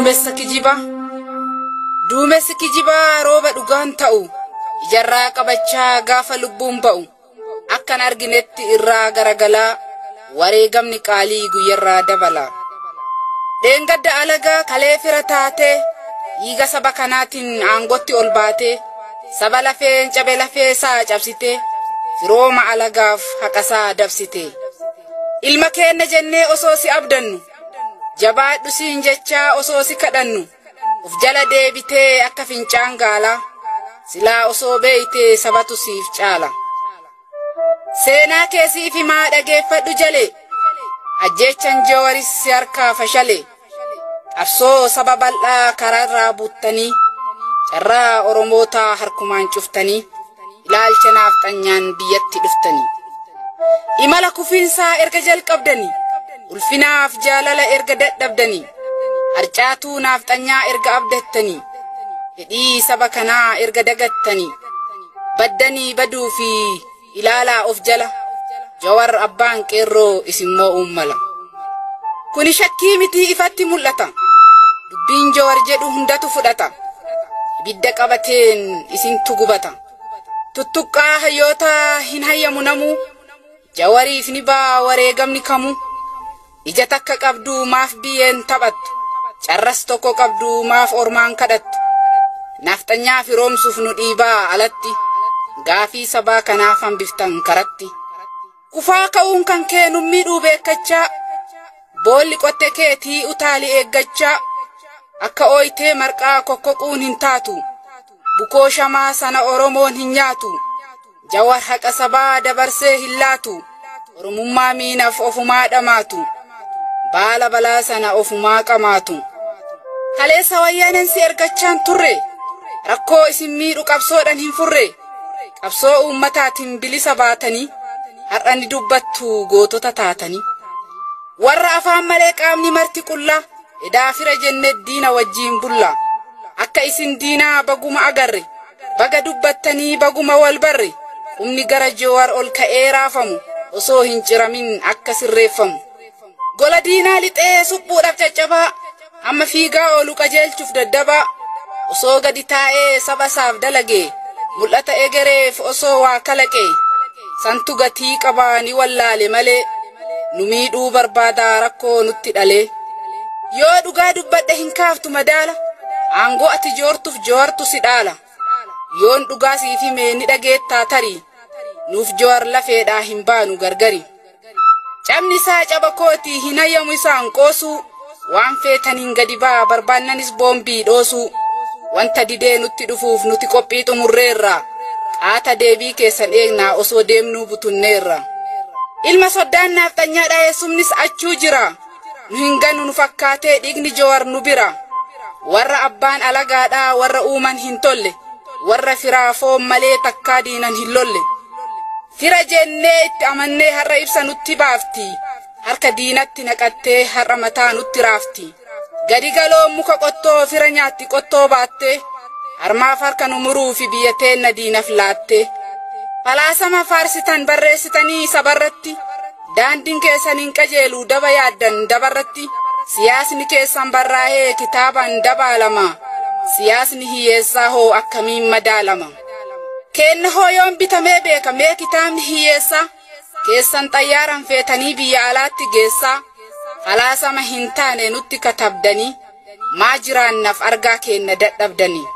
Duumessa kijibaa. Duumessi kijibaa rooba dhugaan ta'u ijarraa qabachaa gaafa lubbuun ba'u akkan arginetti irraa garagalaa wareegamni qaalii guyyarraa dabala. Dheengadda alagaa kalee fira taatee dhiiga saba kanaatiin aangotti ol baatee saba lafeen cabe lafee isaa cabsitee firooma alagaaf haqasaa dabsite. Ilma keenna jennee osoo si abdannu jabaadhu siin jechaa osoo si kadhannu uf jala deebitee akka fincaan gaalaa silaa osoo beeytee sabatu siif caala. Seenaa kee siif himaa dhageeffadhu jalee ajjeechan Jawaaris si harkaa fashale qabsoo saba bal'aa karaarraa buuttanii carraa Oromootaa harkumaan cuftanii ilaalcha naafxanyaan biyyatti dhuftanii. Imala kufiinsaa erga jalqabdanii ulfinaaf jaalala erga dadhabdanii harcaatuu naafxanyaa erga abdattanii fedhii saba kanaa erga dagattanii baddanii baduu fi ilaalaa of jala Jawar abbaan qeerroo isimmoo uummala. Kuni shakkii mitii ifatti mul'ata. Dubbiin Jawar jedhu hundatu fudhata. Ibidda qabateen isintu gubata. Tuttuqqaa hayyoota hin hayyamu namuu. Jawariif ni baa wareegamni kamuu. Ija takka qabduu maaf biyyeen taphattu. Carras tokko qabduu maaf ormaan kadhattu. Nafxanyaa firoomsuuf nu dhiibaa alatti. Gaafii sabaa kanaaf hambiftan karatti. Kufaa ka'uun kan kee nu miidhuu beekkachaa. Boolli qotte keetii utaali eeggachaa. Akka ooyitee marqaa kokkoquun hin taatu. Bukoo shamaa sana Oromoon hin nyaatu. Jawar haqa sabaa dabarsee hin laatu. Oromummaa miinaaf ofumaa dhamaatu. Baala balaa sana ofumaa qamaatu. Kaleessa wayyaaneen si ergachaan turre. Rakkoo isin miidhu qabsoodhaan hin furre. Qabsoo uummataatiin bilisa baatanii. Har'a ni dubbattu gootota taatanii. Warra afaan malee qaamni marti qullaa. Edaa fira jennee diina wajjiin bulla. Akka isin diinaa baguma agarre. Baga dubbattanii baguma wal barre. Humni gara Jawar ol ka'ee raafamu osoo hin ciramin akka sirreeffamu. Gola diinaa lixee suphuudhaaf caccabaa. Amma fiigaa oolu qajeelchuuf daddabaa. Osoo gadi taa'ee saba isaaf dalagee. Mul'ata egereef osoo waa kalaqee. Santu gatii qabaa ni wallaale malee. Nu miidhuu barbaadaa rakkoo nutti dhalee. Yoo dhugaa dubbadhe hin kaaftu madaala. Aangoo ati joortuuf Jawartu si dhaala. Yoon dhugaa siif hime ni dhageettaa tarii. Nuuf Jawar lafeedhaa hin baanu gargari. Cabni isaa caba kootii hin hayyamu isaan qoosuu. Waan feetaniin gadi baa barbaannanis boombii dhoosuu. Wanta didee nutti dhufuuf nuti qophii xumurreerra. Qaata deebii keessan eegnaa osoo deemnuu butunneerra. Ilma soddaan naafxanyaa dhaheessumnis achuu jira. Nu hin ganu nu fakkaatee dhiigni Jawar nu bira. Warra abbaan alagaadhaa warra uuman hin tolle. Warra firaa foon malee takkaa diinan hin lolle. Fira jennee itti amannee har'a ibsa nutti baafti. Harka diinatti naqattee har'a mataa nutti raafti. Gadi galoon muka qottoo fira nyaatti qottoo baattee. Harmaaf harka nu muruu fi biyya teenna diinaf laatte. Falaasama faarsitan barreessitanii sabarratti. Daandiin keessan hin qajeelu daba yaaddan dabarratti. Siyaasni keessan barraa'ee kitaabaan dabaalama. Siyaasni hiyyeessaa hoo akkamiin madaalama. Keenna hoo yoon bitamee beekamee kitaabni hiyyeessaa. Keessan xayyaaran feetanii biyya alaatti geessaa. Falaasama hin taane nutti katabdanii. Maa jiraannaaf argaa keenna dadhabdanii.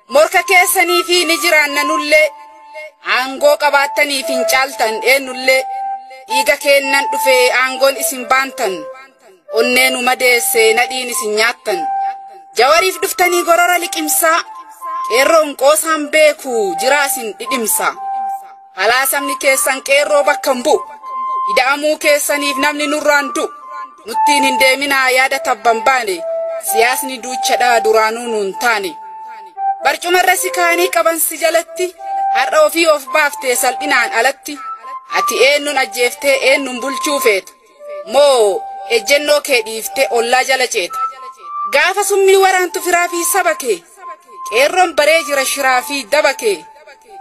Morka keessanii fi ni jiraanna nullee. Aangoo qabaattaniif hin caaltan eenyullee. Dhiiga keennan dhufee aangoon isin baantan. Onnee nu madeesse nadhiin isin nyaattan. Jawariif dhuftanii gorora liqimsaa. Qeerroon qoosaan beeku jiraa isin dhidhimsa. Falaasamni keessan qeerroo bakka hin bu'u. Ida'amuu keessaniif namni nurraan du'u. Nuttiin hin deeminaa yaada tabban baane. Siyaasni duuchadhaa duraanuu nuun taane. Barcumarra si kaanii qaban si jalatti. Har'a ofii of baaftee salphinaan alatti. Ati eenyuun ajjeeftee eenyuun bulchuu feeta. Moo ejjennoo kee dhiiftee ollaa jala ceeta. Gaafa summii waraantu firaa fi saba kee. Qeerroon baree jira shiraa fi daba kee.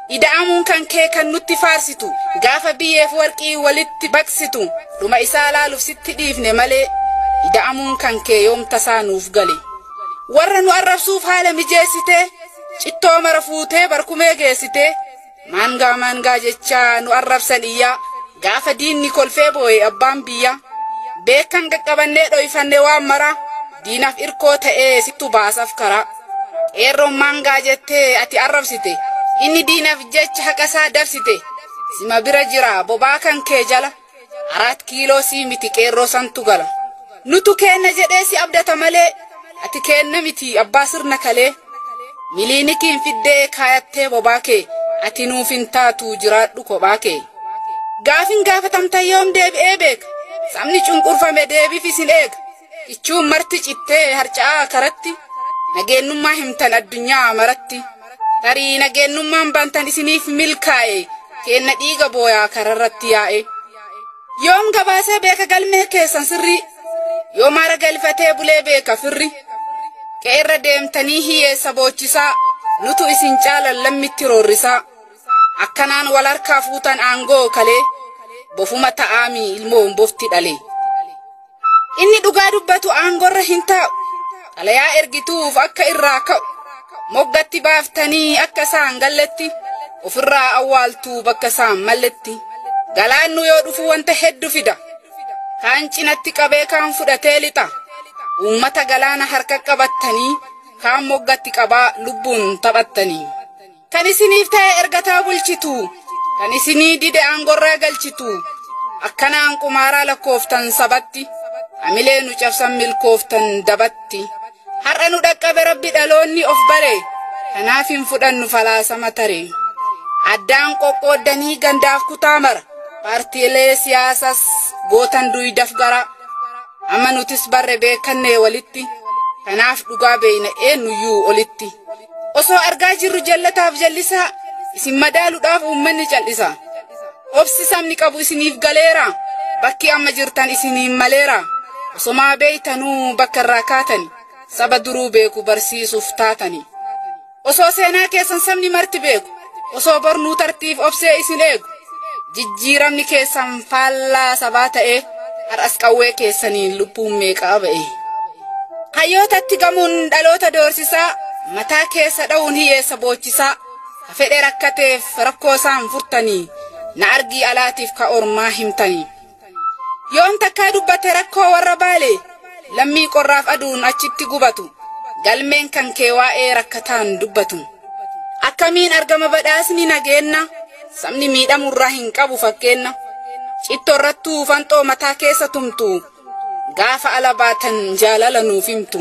Ida'amuun kan kee kan nutti faarsitu. Gaafa biyyeef warqii walitti baqsitu. Dhuma isaa laaluuf sitti dhiifne malee. Ida'amuun kan kee yoom tasaa nuuf gale. Warra nu arrabsuuf haala mijeessitee cittoo mara fuutee barkumee geessitee maangaa maangaa jechaa nu arrabsan iyyaa gaafa diinni kolfee boo'e abbaan biyyaa beekan qaqqabannee dhoyfanne waan maraa diinaaf irkoo ta'ee sittu baasaaf karaa. Qeerroon maangaa jettee ati arrabsite inni diinaaf jecha haqa isaa dabsite sima bira jira bobaa kan kee jala 4 kiiloo sii miti qeerroo santu gala. Nutu kenna jedhee si abdata malee ati kenna miti abbaa sirna kalee miliinikiin fiddee kaayattee bobaa kee ati nuuf hin taatu jiraadhu kophaa kee. Gaafin gaafatamta yoom deebi'ee beeka sabni cunqurfame deebiif isin eega ichuun marti cittee harca'aa karatti nageenyummaa himtan addunyaa maratti tarii nageenyummaan baantan isiniif milkaa'e kenna dhiiga booyaa kararratti yaa'e. Yoom gabaasee beeka galmee keessan sirrii yoom hara galfatee bulee beeka firri qeerra deemtanii hiyyeessa boochisaa nutu isin caalan lammitti roorrisaa akkanaan wal harkaa fuutan aangoo kalee bofuma ta'aami ilmoon bofti dhale. Inni dhugaa dubbatu aangorra hin taa'u xalayaa ergituuf akka irraa ka'u moggatti baaftanii akka isaan galletti ofirraa awwaaltuu bakka isaan malletti galaannu yoo dhufu wanta hedduu fida kaan cinatti qabee kaan fudhatee lixa uummata galaana harka qabattanii kaan moggatti qabaa lubbuun taphattanii. Kan isiniif ta'e ergataa bulchitu kan isinii dide aangorraa galchitu akkanaan qumaaraa lakkooftan sabatti hamilee nu cabsan milkooftan dabatti har'a nu dhaqqabe rabbi dhaloonni of bare kanaaf hin fudhannu falaasama tare. Addaan qoqqooddanii gandaaf kutaa mara paartiilee siyaasas gootan duydaf gara amma nutis barre beekannee walitti kanaaf dhugaa beeyna eenyuyyuu olitti. Osoo argaa jirru jallataaf jallisaa isin madaaluudhaaf uummanni cal'isa. Obsi sabni qabu isiniif galeera bakki amma jirtan isiniin maleera osomaa beeytanuu bakka irraa kaatani saba duruu beeku barsiisuuf taatani. Osoo seenaa keessan sabni marti beeku osoo barnuu tartiif obsee isin eegu jijjiiramni keessan faallaa sabaa ta'e har'as qawwee keessaniin lubbuun meeqaa ba'e. Hayyootatti gamuun dhaloota doorsisaa mataa keessa dha'uun hiyyeessa boochisaa ka fedhe rakkateef rakkoo isaan furtanii na argii alaatiif ka ormaa himtanii. Yoom takkaa dubbate rakkoo warra baale lammii qorraaf aduun achitti gubatu galmeen kan kee waa'ee rakkataan dubbatu. Akkamiin argama badhaasni nageenna sabni miidhamurraa hin qabu fakkeenna cittoorrattuu fanxoo mataa keessa tumtu gaafa ala baatan jaalala nuuf himtu.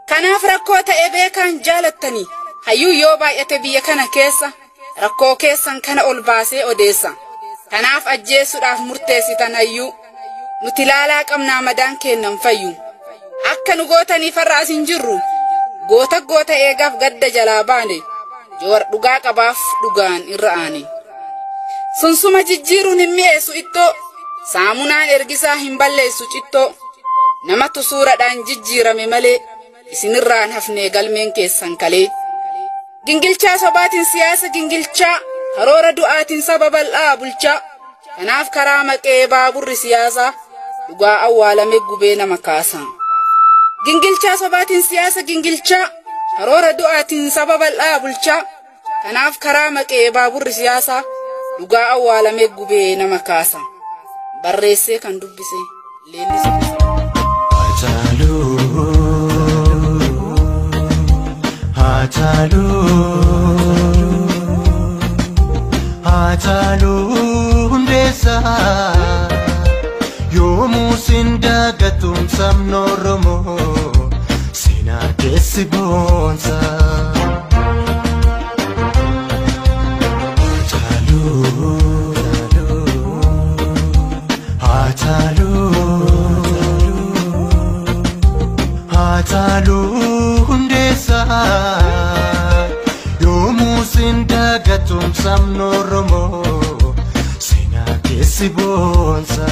Kanaaf rakkoo ta'e beekaan jaalattani hayyuu yoo baay'ate biyya kana keessa rakkoo keessan kana ol baasee odeessa. Kanaaf ajjeesuudhaaf murteessitan hayyuu nuti laalaa qabnaa madaan kennan fayyu. Akka nu gootaniif har'a as hin jirru goota goota eegaaf gadda jalaa baane joowar dhugaa qabaaf dhugaan irra aane. Sunsuma jijjiiruun hin mi'eessu ittoo saamunaan ergisaa hin balleessu cittoo namatu suuraadhaan jijjiirame malee isinirraan hafnee galmeen keessan kalee. Gingilchaa sobaatiin siyaasa gingilchaa karoora du'aatiin saba bal'aa bulchaa kanaaf karaa maqee baaburri siyaasaa dhugaa awwaalame gubee nama kaasa. Gingilchaa sobaatiin siyaasa gingilchaa karoora du'aatiin saba bal'aa bulchaa kanaaf karaa maqee baaburri siyaasaa dhugaa awwaalame gubee nama kaasa. Barreessee kan dubbise leellisu. Haacaaluu Haacaaluu Hundeessaa yoomuu sin dagatuun sabni Oromoo seenaa keessi boonsa. Haacaaluu Haacaaluu Haacaaluu Hundeessaa yoomuu sin dagatuun sabni Oromoo seenaa keessi boonsa.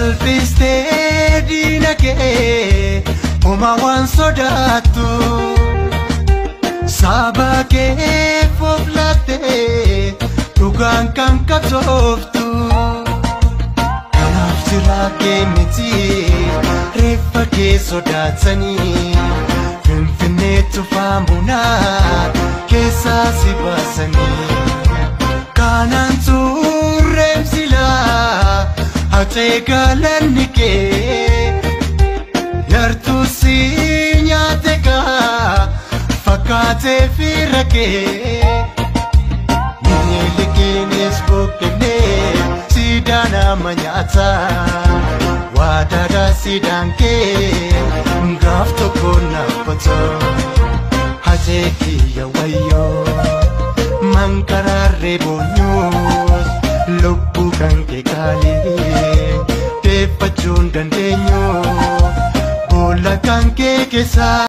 Salphistee diina kee homaa waan sodaattu. Saba keef of laattee dhugaan kan qabsooftu. Kanaaf jiraa kee miti reeffa kee sodaatanii Finfinnee tufaamunaa keessaa si baasanii. Kanaan turreem silaa hacee galanni kee yartuu si nyaate kaa fakkaatee fira kee. Minilikiinis buqqifnee siidaa nama nyaata waadaadhaa siidaan kee gaaf tokko naabbata. Hacee kiyya wayyoo mankaraarree boonyuus lubbuu kan kee qaalii deeffachuun dandeenyu boolla kan kee keessaa.